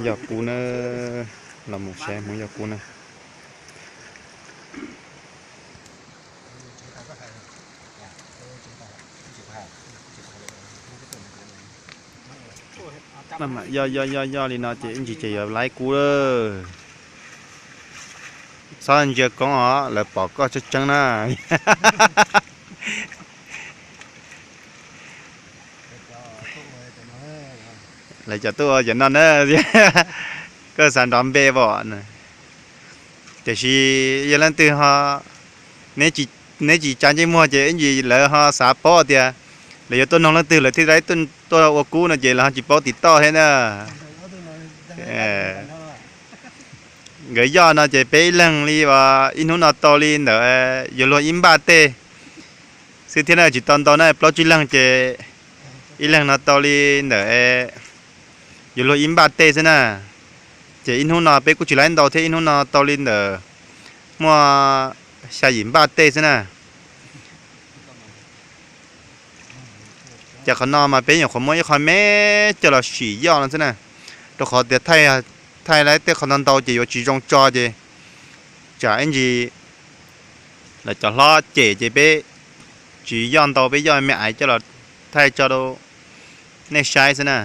Yog kub na, los mus saib hmoov yog kub na. Yoj yoj yoj yoj li no ces ib ntsis ces yuav laib kub lawm. Txhob ntsia koob os, lawv pom koj tseeb tseeb na. Lawv cov tuaj ua cov no na, koj xav nrov npe pom. Tiam sis yog leej twg ho, neb tsis tsa ntsej muag ces ib ntsis lawv ho xav paub tias lawv yuav tuaj noog leej twg lawv thiaj li tuaj ua kub no ces lawv ho tsis paub tim toj thiab na. Nkawd yoj no ces peb ib leeg li ib hnub no tau li ntawm yuav luag ib npaj tej xwb thiab na, tsis tau ntau na, plaub tsib leeg ces ib leeg no tau li ntawm yuav luag ib npaj tej xwb na. Ces ib hnub no peb kuj tsis laib ntau thiab, ib hnub no tau li ntawm muaj xya yim npaj tej xwb na. Ces qhov no mas peb nyuam qhuav muab ib qho me coj los sim yoj no xwb na, rau qhov tias thaij laib tej qhov ntau ntau ces yuav tsis zoo tso ces tsam ib ntsis lawv cov hlob cem ces peb tsis yoj ntau, peb yoj me aiv coj los thaij tso rau nej saib xwb na.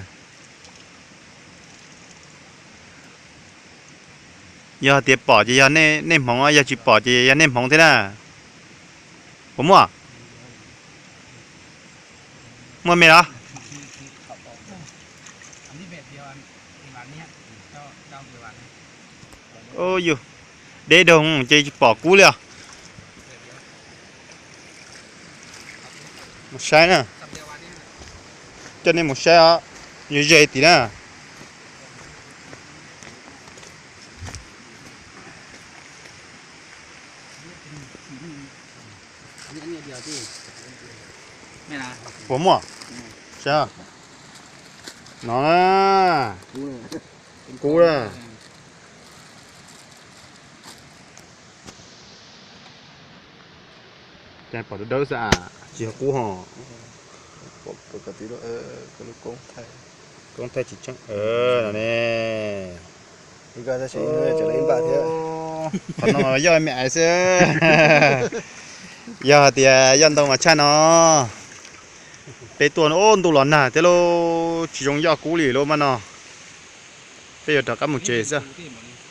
Yog tias pom ces yog nej hmoov, yog tsis pom ces yog nej hmoov thiab na. Puas muaj? Muaj me los? Yus, deb doog ces tsis pom kub li os. Mus saib na, coj nej mus saib os, ze ze tim na. Puas muaj? Saib no na, kub na. Cas pom dawb dawb xwb as, tsis yog kub ho. Koob thaij tsis tseeb no ne. Qhov no yoj me aiv xwb. Yog hais tias yoj ntau mas tshaj no, peb tuaj ntuj los nag thiab lauj, tsis zoo yoj kub li lauj mas no. Peb yuav rov qab mus tsev xwb.